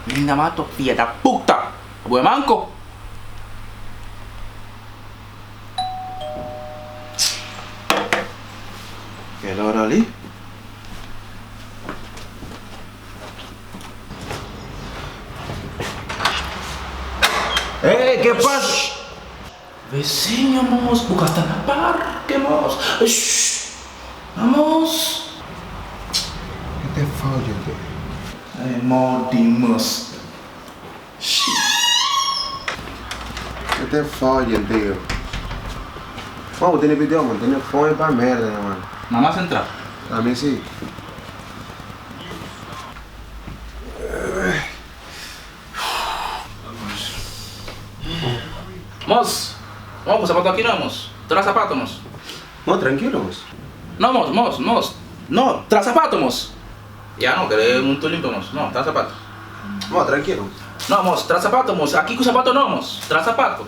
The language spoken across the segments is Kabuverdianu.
Linda mato, fia da puta! Bo é manco? Kel ora li. Ey, ke pasa? Vecino, mos, bu ka sta na parke, mos. Shh! Vamos! Ke te fodja, te? Ay, modi, mos. Shh! Ke te fodja, te? Mano, bu tene video, mano. Tene fome pa merda, nha mano. Mama central. Ami si. Mos, mos, ku sapato aki no, mos. Tra sapato, mos. No, trankilo, mos. No, mos, mos, mos. No, tra sapato, mos. Ya no, kere muntu limpo, mos. No, tra sapato. No, trankilo. No, mos, tra sapato, mos. Aki ku sapato no, mos. Tra sapato.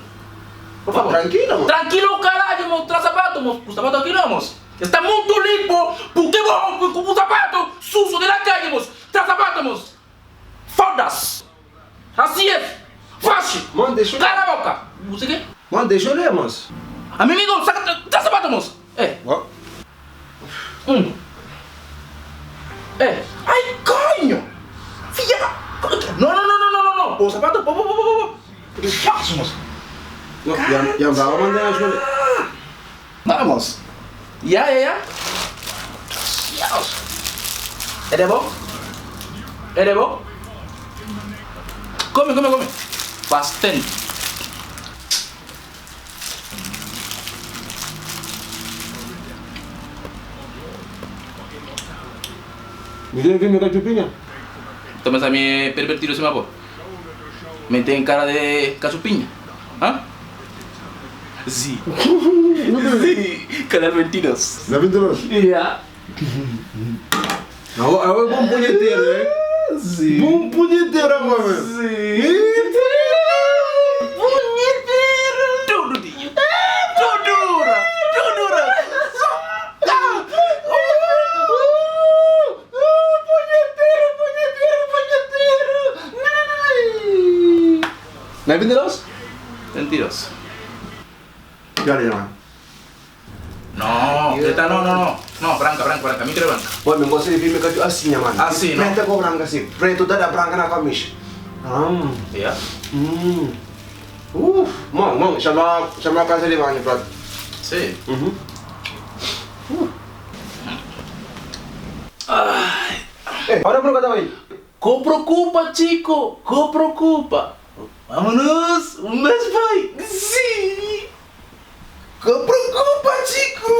Por favor. Trankilo, mos. Trankilo, caralho, mos. Tra sapato, mos. Ku sapato aki no, mos. Esta muntu limpo. Purke bo ku sapato sucio de la calle, mos. Tra sapato, mos. Fodas! Asi es! Faxi! Mano, deixa eu. Cala a boca! Você quê? Mano, deixa eu ler, moço. Amigo, saca, tra sapato, moço! É. Ó. É. Ai, coño! Filha da. No, no, no, no, no, no, no! O sapato, po, po, po, po, po. Faxi, moço! No, ya, ya va a mandar a escola. Vamos! Ya, ya, ya. Dios. Ere bo? Ere bo? Come, come, come. Bastante. Mi tiene que cachupiña? Ta pensa mi e pervertido sima bo? Mi ten cara de cachupiña? Ha? Sí. Sí. Canal 22. Na 22? Ya. Awo, awo é bom punheteiro, eh? Sí. Bom punheteiro agora, velho. Sí. Punheteiro. Tudo dia. Tudo hora. Tudo hora. Punheteiro, punheteiro, punheteiro. Na 22? 22. Ya, ya. No, esta no, no, no. No, branca, branca, branca. Mi quiere branca. Pô, mi gosta di filme cachu assim, mano. Assim, no? Preta com branca assim. Preto tá da branca na camisa. Ah. Ya. Uf, mano, mano, chama, chama a casa de banho, prato. Sí. Uhum. Eh, ahora por que aí. Co preocupa, chico. Co preocupa. Vámonos. Un mes vai. Sí. Co preocupa, chico.